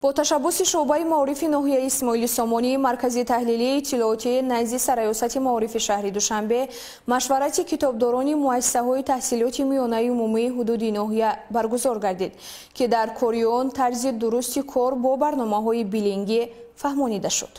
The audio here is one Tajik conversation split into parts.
Бо ташаббуси шӯъбаи маорифи ноҳияи Исмоили Сомонӣ, Маркази таҳлилии иттилоотӣ назди Сарраёсати маорифи шаҳри Душанбе машварати китобдорони муассисаҳои таҳсилоти миёнаи умумии ҳудуди ноҳия баргузор гардид, ки дар кори он тарзи дурусти кор бо барномаҳои билингӣ фаҳмонида шуд.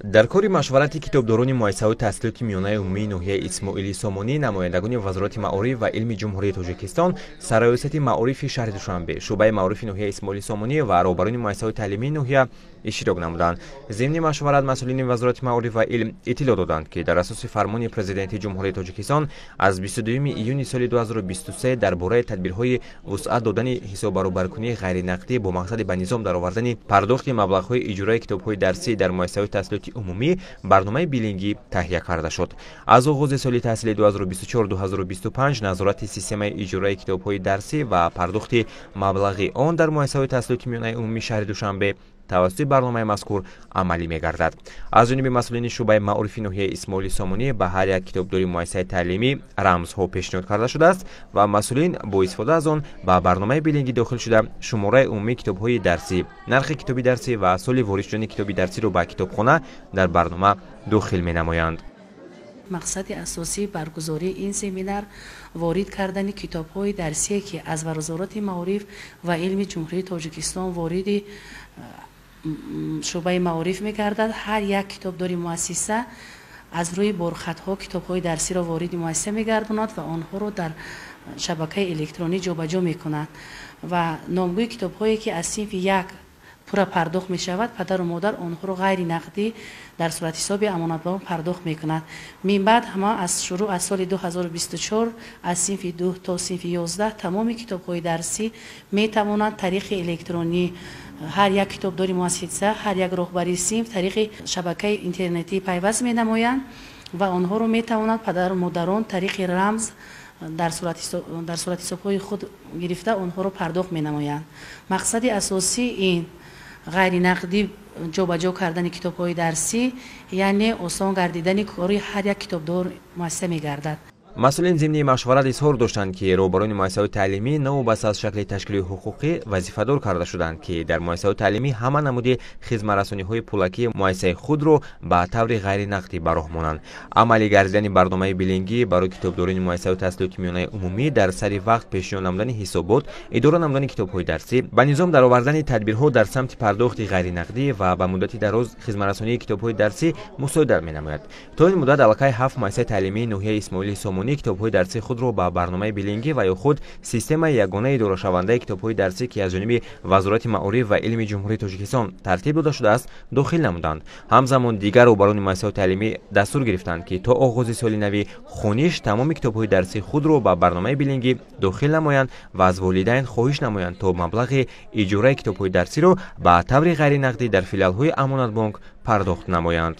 Дар кори машварати китобдорони муассисаҳои таҳсилоти миёнаи умумии ноҳияи Исмоили Сомонӣ намояндагони Вазорати маориф ва илми Ҷумҳурии Тоҷикистон, Сарраёсати маорифи шаҳри Душанбе, шӯъбаи маорифи ноҳияи Исмоили Сомонӣ ва роҳбарони муассисаҳои таълимии ноҳия иштирок намуданд. Зимни машварат масъулини Вазорати маориф ва илм иттилоъ доданд, ки дар асоси фармони Президенти Ҷумҳурии Тоҷикистон аз 22 июни соли 2023 дар бораи тадбирҳои вусъат додани ҳисоббаробаркунии ғайринақдӣ бо мақсади ба низом даровардани пардохти маблағҳои иҷораи китобҳои дарсӣ дар муассисаҳои таҳсилоти умумӣ барномаи билингӣ таҳия карда шуд. Аз оғози соли таҳсили 2024-2025 назорати системаи иҷораи китобҳои дарсӣ ва пардохти маблағи он дар муассисаҳои таҳсилоти миёнаи умумии шаҳри Душанбе тавассути барномаи мазкур амалӣ мегардад. Аз ҷониби масъулини шӯъбаи маорифи ноҳияи Исмоили Сомонӣ ба ҳар як китобдори муассисаи таълимӣ рамзҳо пешниҳод карда шудааст ва масъулин бо истифода аз он ба барномаи билингӣ дохил шуда, шумораи умумии китобҳои дарсӣ, нархи китоби дарсӣ ва соли ворид шудани китоби дарсиро ба китобхона дар барнома дохил менамоянд. Мақсади асосии баргузории ин семинар ворид кардани китобҳои дарсие, ки аз Вазорати маориф ва илми Ҷумҳурии Тоҷикистон вориди шӯъбаи маориф мегардад. Ҳар як китобдори муассиса аз рӯи борхатҳо китобҳои дарсиро вориди муассиса мегардонад ва онҳоро дар шабакаи электронӣ ҷобаҷо мекунад ва номгӯи китобҳое, ки аз синфи як пурра пардохт мешавад, падару модар онҳоро ғайри нақдӣ дар суратҳисоби амонатбонк пардохт мекунад. Минбаъд ҳама аз шурӯъ аз соли 2024 аз синфи 2 то синфи 11 тамоми китобҳои дарсӣ метавонанд тариқи электронӣ ҳар як китобдори муассиса, ҳар як роҳбари синф тариқи шабакаи интернетӣ пайваст менамоянд ва онҳоро метавонанд падару модарон тариқи рамз дар суратҳисобҳои худ гирифта, онҳоро пардохт менамоянд. Мақсади асосӣ ин ғайринақдӣ ҷобаҷо кардани китобҳои дарсӣ, яъне осон гардидани кори ҳар як китобдор муассиса мегардад. Масъулин зимни машварат изҳор доштанд, ки роҳбарони муассисаҳои таълимӣ новобаста аз шакли ташкили ҳуқуқӣ вазифадор карда шуданд, ки дар муассисаҳои таълимӣ ҳама намуди хизматрасониҳои пулакии муассисаи худро ба таври ғайринақдӣ ба роҳ монанд. Амалӣ гардидани барномаи билингӣ барои китобдорони муассисаҳои таҳсилоти миёнаи умумӣ дар сари вақт пешниҳод намудани ҳисобот, идора намудани китобҳои дарсӣ, ба низом даровардани тадбирҳо дар самти пардохти ғайринақдӣ ва ба муддати дароз хизматрасонии китобҳои дарсӣ мусоидат менамояд. То ин муддат аллакай ҳафт муассисаи таълимии ноҳияи Исмоили Сомонӣ китобҳои дарсии худро ба барномаи билингӣ ва ё худ системаи ягонаи идорашавандаи китобҳои дарсӣ, ки аз ҷониби Вазорати маориф ва илми Ҷумҳурии Тоҷикистон тартиб дода шудааст, дохил намуданд. Ҳамзамон дигар роҳбарони муассисаҳои таълимӣ дастур гирифтанд, ки то оғози соли нави хониш тамоми китобҳои дарсии худро ба барномаи билингӣ дохил намоянд ва аз волидайн хоҳиш намоянд, то маблағи иҷораи китобҳои дарсиро ба таври ғайринақдӣ дар филиалҳои Амонатбонк пардохт намоянд.